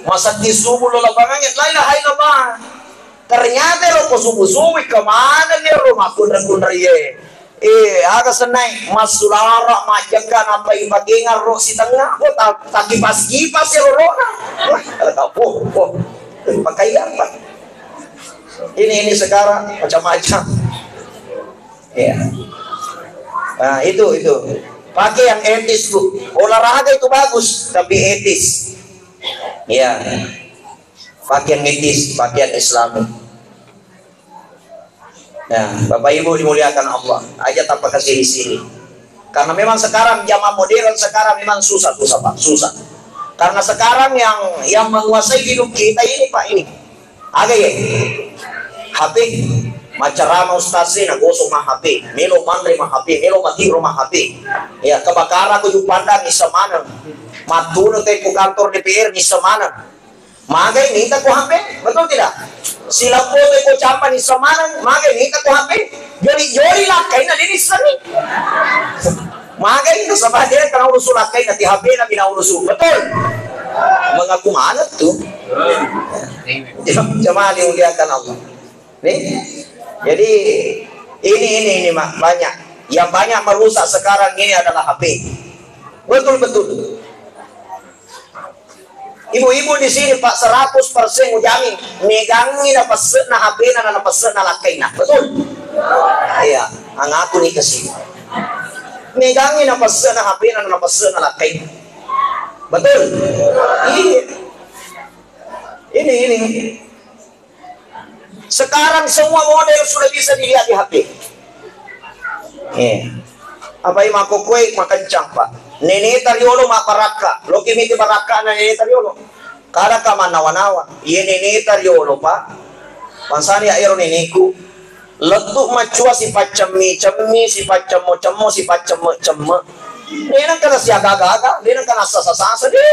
Masakki subuh lo lapangannya, la ilaha illallah. Ternyata ro ko subuh-subuh kemana nih ro makkunra-kunra ye. Eh, aga sennai, massulara, majjekka, nappa ipakenga ro sitengnga. Oh, ta-, takipas-kipas ya rorona. Wah, ada tak? Oh, oh. Eh, pakai apa? Ini, ini sekarang macam-macam. Ya. Nah, itu, itu. Pakai yang etis, Bu. Olahraga itu bagus, tapi etis. Ya. Pakaian etis, pakaian Islami. Nah, Bapak Ibu dimuliakan Allah, aja tanpa kasiri-siri. Karena memang sekarang zaman modern sekarang memang susah, susah, Pak, susah. Karena sekarang yang yang menguasai hidup kita ini, Pak, ini. Aga ye? H P. Macerama ustaz e, nagosok ma H P. Melo manre ma H P, melo matiro ma H P. Ya, kebakaran ko Juppandang issa maneng. Mattuno tempo kantor D P R issa maneng. Magai nita ko H P, betul tidak? Silabboto ko campa nissa maneng, magai nita ko H P. Joli-joli lakkainna de nissengi. Magai nasaba de kana urusu lakkainna ti H P na bina urusu. Betul? Mengaku maneng tu. Jam-, jamaah dimuliakan Allah. Nih. Jadi ini, ini, ini, Mak, banyak. Yang banyak merusak sekarang ini adalah H P. Betul, betul. Ibu-ibu di sini, Pak, seratus persen ujamin, megangi na pesse'na H P-na, na pesse'na lakkainna. Betul? Iya, angaku ni kasi. Megangi na pesse'na H P-na, na pesse'na lakkainna. Betul? Iya. Ini, ini. Sekarang semua model sudah bisa dilihat di H P. Eh. Apa i makkokkoe makencang, Pak. Neneta riolo mabbarakka. Loki miti barakkana neneta riolo. Kadaka mannawa-nawa. Iye neneta riolo, Pak. Bangsana ya ero neneku. Lettu maccua sipaccemmi-cemmi, sipaccemmo-cemmo, sipaccemme-cemme. Denengka nasiaga-gaga, denengka nassasa-sasa, de.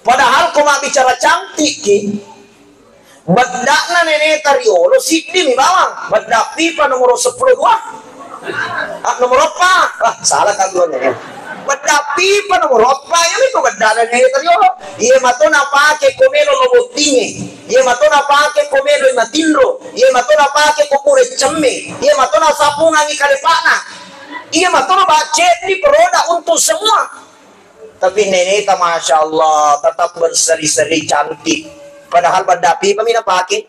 Padahal ko mabbicara cantik ki, beddakna neneta riolo siddi mi bawang, beddak pipa nomoro seppulo dua. Ah, nomoro eppa. Ah, salah kan tuan ya. Bedda pipa nomoro eppa, iya mi ko bedda na nene tariolo. Iya mato napake ko melo lo bottinge. Iya mato napake ko melo matinro. Iya mato napake ko pura cemme. Iya mato nasapungangi kalepana. Iya mato nabaceddi produk untuk semua. Tapi neneta, masya Allah, tetap berseri-seri cantik. Padahal bedda pipa mi napake.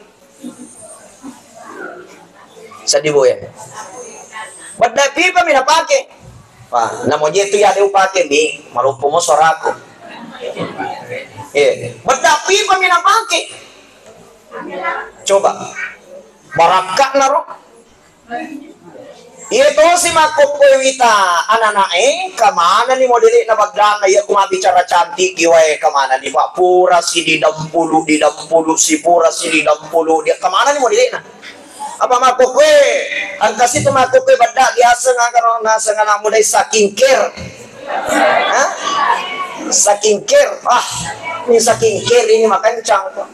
Seddi boya. Bedda pipa mi napake. Wah, namo je tu ya de upake mi, maloppo mo suaraku. Eh, bedda pipa mi napake. Coba. Barakka'na ro. Iya tosi makkokkoe wita anana'e, kamanani modelekna bagganna, iya ku mabbicara cantik ki wae, kamanani, Pak, pura si didempulu, didempulu si, pura si didempulu, dia kamanani modelekna. Apa makkokkoe, engkasi tu makkokkoe bedda biasa ngagaro naseng anak muda saking care. Hah? Saking care. Ah, ini saking care ini makencang, Pak.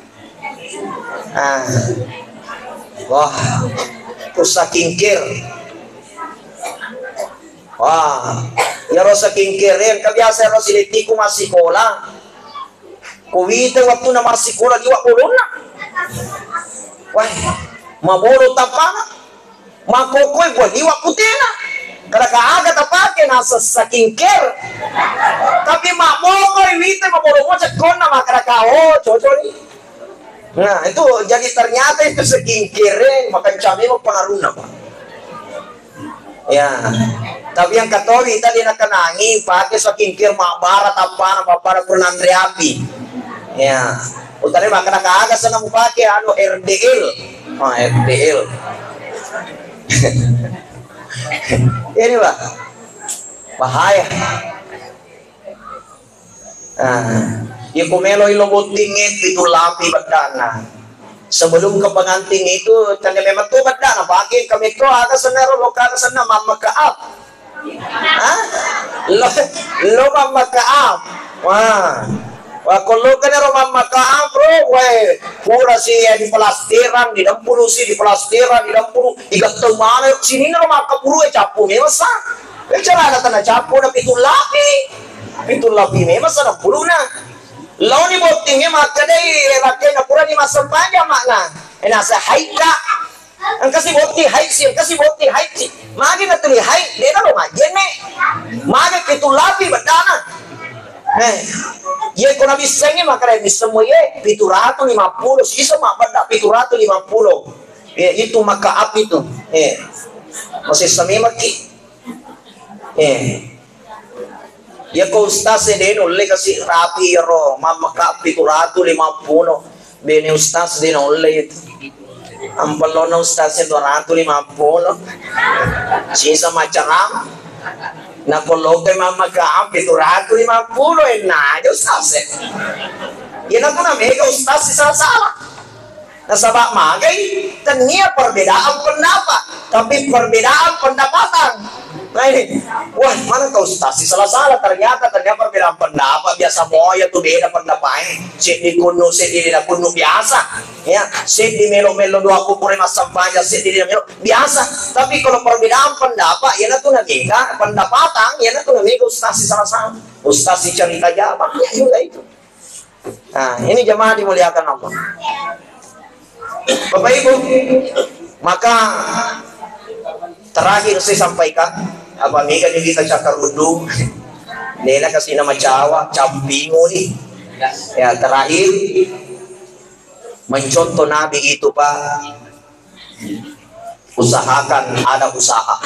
Ah. Wah, ku saking care. Wah, iyaro saking care, engka biasa ero silettiku massikola. Kuwita wettunna massikola liwa bolonna. Wah, mabolo tappana. Makkokkoe gua liwa putena. Kada ka aga tapake naseng saking care. Tapi mabbokoi wita mabolo mo cekkonna makkada ka, oh, cocok ni. Nah, itu jadi ternyata itu skincare makencang memang pengaruhnya, Pak. Ya. Tapi yang katowi tadi nakenangi pakai skincare mabbara tappana, pappara pura nanre api. Ya. Utare makkada ka aga sana mupake anu R D L. Oh, R D L. Ini, Pak. Bahaya. Ah, iya ko meloi lo bottingnge pitu lapi beddana. Sebelum ke pengantin itu, tanda memang tu beddana, pakai kami tu aga senna ro, loka aga senna, mamma kaap. Hah? Lo, lo mamma kaap. Wah. Wah, kalau kena ro mamma kaap, bro, weh, pura si, eh, di pelastiran, di dempulu si, di pelastiran, di dempulu, iga tau mana, sini ro maka puru, eh, capu memang sa. Eh, cara ada tanah capu, ada pitu lapi. Pitu lapi memang sana puluna. Laoni bottingnge makkedai, eh, rakkena purani massempajang makna. Eh, nasa haika. Engka si botting haid si, engka si botting haid si. Magi natuli haid, dena lo majjenne. Magi pitu lapi beddana. Eh, ye ko nabissengi makkedai, bissemmo ye, pitu ratu lima puluh, sisa mabbedda pitu ratu lima puluh. Eh, itu maka api tu. Eh, masih sememaki. Eh. Iyako ustaz e de nulle kasi rapi iyaro mammeka pitu ratu lima puluh. Bene ustaz de nulle itu. Ampellona ustaz e dua ratu lima puluh. Sisa macaram. Nako loke mammeka pitu ratu lima puluh, enna aja ustaz e. Iyana tu namega ustaz e sala-sala. Nasaba magai, tennia perbedaan pendapat, tapi perbedaan pendapatan. Nah ini, wah, mana kau ustaz si salah-salah, ternyata, ternyata perbedaan pendapat, biasa moya tu beda pendapat. Seddi kunnu, seddi dena kunnu biasa. Ya, seddi melo-melo dua kupure massempajang, seddi dena melo biasa. Tapi kalau perbedaan pendapat, ya tu namega pendapatan, ya tu namega ustaz si salah-salah. Ustaz si cerita aja, banyak juga itu. Nah, ini jemaah dimuliakan Allah. Bapak Ibu, maka terakhir saya sampaikan, apa mega juga kita cakar udung, nela kasih nama cawa, campingu nih. Ya, terakhir, mencontoh Nabi itu, Pak. Usahakan ada usaha.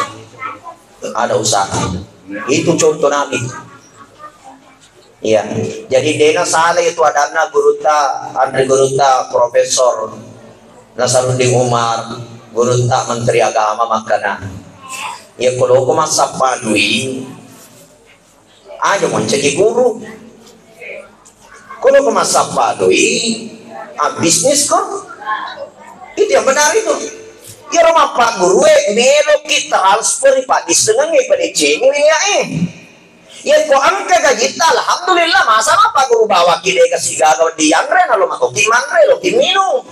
Ada usaha. Itu contoh Nabi. Iya. Jadi dena salah itu adanna gurutta, anre gurutta Profesor Nasaruddin Umar, gurutta Menteri Agama makkana. Ya kalau aku massappa dui, aja mancaki guru. Kalau ko massappa doi, ah, bisnis ko. Itu yang benar itu. Iyaro mappagguru e, meloki transfer paddissengengnge, padecengi wi niae. Iya ko engka gajitta, alhamdulillah, masa mappagguru bawaki de kasi gaga wedding yanre, nalo makoki manre, loki minung.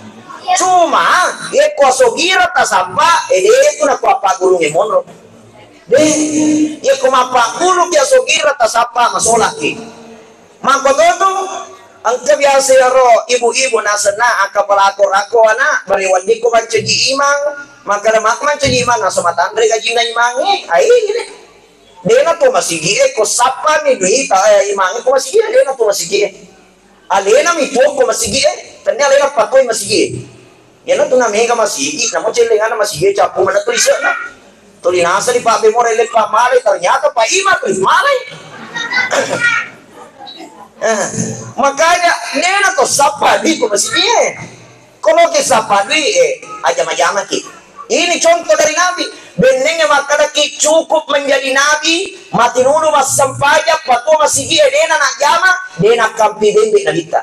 Cuma, iya ko asogira tasappa, e de tu nako appaggurunge monro. De, iya ko mappagguru ki asogira tasappa masolaki. Mangkototu, engka biasa iyaro ibu-ibu nasenna akka palako-rako ana, bare weddikko mancaji imang, makkeda ma-, mancaji imang, naso matanre gajinna imangnge, ai, de. Dena to masigi e, ko sappani duita, eh, imangnge ko masigi e, dena to masigi e. Alena mi tuo ko masigi e, tennia alena patoi masigi e. Iyana tu namega masigi, namo cellenganna masigi e, cappu mana tulisanna. Tuli nasa di Pak Bemore leppa malai, ternyata Pak Imam tuli malai. Eh, makanya dena to sappa di ko masigi e. Ko loki sappa dui e, ajama-jamaki. Ini contoh dari Nabi. Bennengnge makkedaki cukup menjadi nabi, matinulu massempajang, patua masigi e, dena najjama, dena kampi bembe nabitta.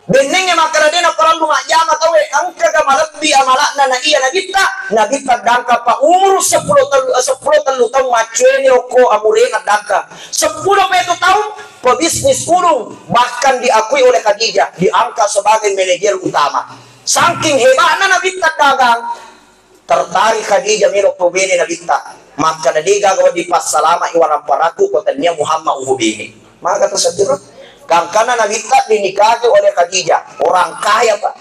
Bennengnge makkeda de naparellu majjama tauwe, engkaga malebbi amala'na na iya nabitta, nabitta dangka pa umuru seppulo tellu, seppulo tellu taung maccueni okko amurena dangka. Seppulo pitu taung pebisnis ulung, bahkan diakui oleh Khadijah, diangkat sebagai manajer utama. Saking hebatna nabitta dagang, tertarik Khadijah melo pobene nabitta. Makkeda de gaga wedding passalama'i waramparakku ko tennia Muhammad uhubene. Maga tersebut. Gangkanna nabitta dinikahkan oleh Khadijah, orang kaya, Pak.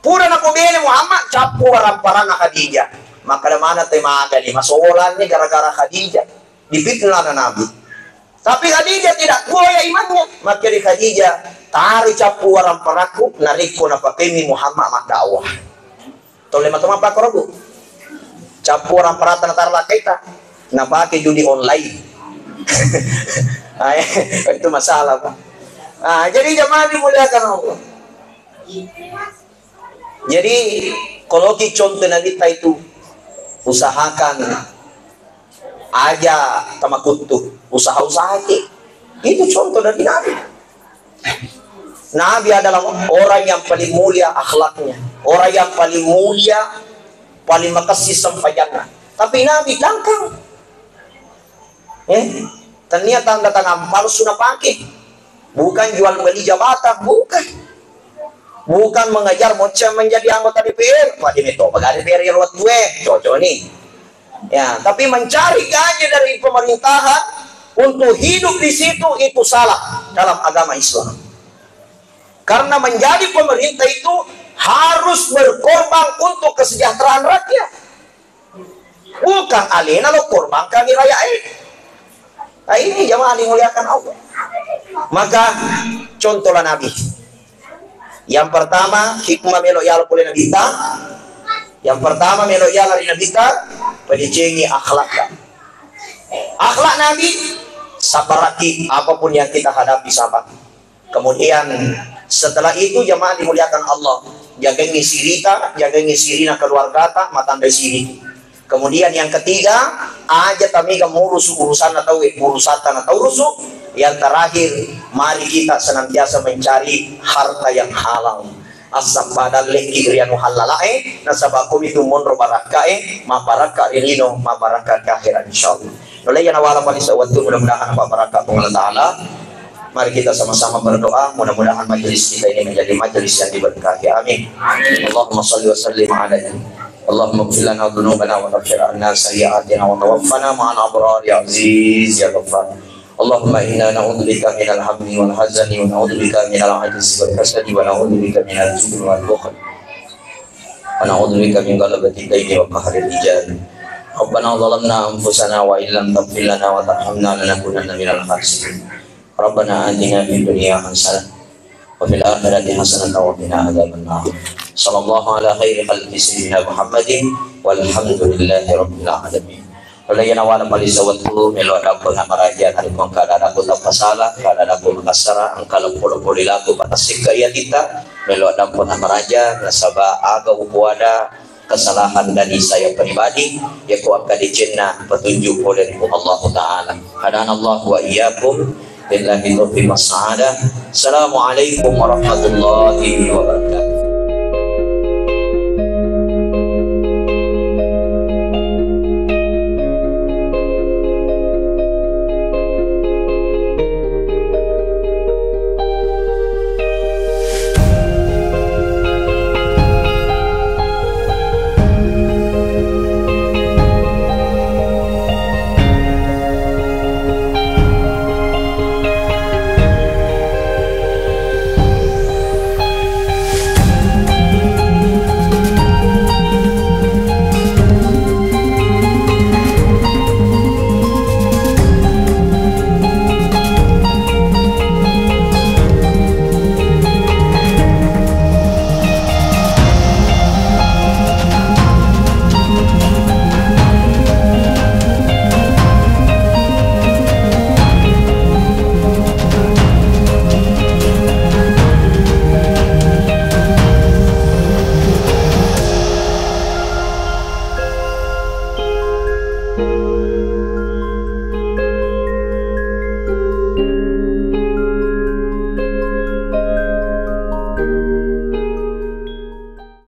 Pura napobene Muhammad, cappu waramparanna Khadijah. Makkeda mana te magani, masolanni gara-gara Khadijah. Difitnah na Nabi. Tapi Khadijah tidak goyah imannya. Makkeda Khadijah, tari cappu waramparakku, narekko napakemi Muhammad maddakwah. Tolle mato mappakoro, Bu. Cappu waramparatta natara lakkaita, napake judi online. Ah, itu masalah, Pak. Ah, jadi jamaah dimuliakan Allah. Jadi, koloki contoh nabitta itu, usahakan aja tamakuttu, usaha-usahaki. Itu contoh dari Nabi. Nabi adalah orang yang paling mulia akhlaknya, orang yang paling mulia, paling makessing sempajanna. Tapi Nabi dangkang. Eh, tennia tanda tangan palsu napake. Bukan jual beli jabatan, bukan. Bukan mengejar mocca menjadi anggota D P R. Wah, di meto, pegawai D P R yang luar gue, cocok nih. Ya, tapi mencari gaji dari pemerintahan untuk hidup di situ, itu salah dalam agama Islam. Karena menjadi pemerintah itu harus berkorban untuk kesejahteraan rakyat. Bukan alena lo korbankan di rakyat, eh. Nah, ini jamaah dimuliakan Allah. Maka contohlah Nabi. Yang pertama, hikmah melo yala pole Nabitta. Yang pertama, melo yala ri Nabitta, padecengi akhlak. Akhlak Nabi, sabaraki apapun yang kita hadapi, sabar. Kemudian setelah itu, jamaah dimuliakan Allah, jagangi sirita, jagangi sirina keluargata, matandai siri. Kemudian yang ketiga, aja tamega murusu urusanna tauwe, urusatta na taurusu. Yang terakhir, mari kita senantiasa mencari harta yang halal. Assabadalleki ri anu hallalae, nasaba komitu monro barakkae, mabarakka ri lino, mabarakka ri akhirat, insyaallah. Nulai yana wala paling sewaktu, mudah-mudahan apa barakka Puang Allah Ta'ala. Mari kita sama-sama berdoa, mudah-mudahan majelis kita ini menjadi majelis yang diberkahi. Amin. Allahumma salli wa sallim alaihi. Allahumma ighfir lana dzunubana wa kaffir anna sayyi'atina wa tawaffana ma'al abrar ya Aziz ya Ghaffar. Allahumma inna na'udzubika minal hammi wal hazani wa na'udzubika minal ajzi wal kasali wa na'udzubika minal jubni wal bukhl. Wa na'udzubika min ghalabatid daini wa qahril rijal. Rabbana zalamna anfusana wa illam taghfir lana wa tarhamna lanakunanna minal khasirin. Rabbana atina fid dunya hasanah wa fil akhirati hasanatan wa qina adzabannar. Sallallahu ala khairi khalqi sayyidina Muhammadin walhamdulillahi rabbil alamin. Nulai yana wala paling sewaktu, melo addampeng maraja, narekko engka ada-ada ko tappa sala, engka ada-ada ko makassara, engka leppo-leppo rilaku, patassikka iya kita, melo addampeng maraja, nasaba aga upoada kesalahan dari saya pribadi, yako akkadecenna petunjuk oleh Allah Ta'ala. Hadanallahu wa iyyakum, billahi taufiq was sa'adah. Assalamualaikum warahmatullahi wabarakatuh.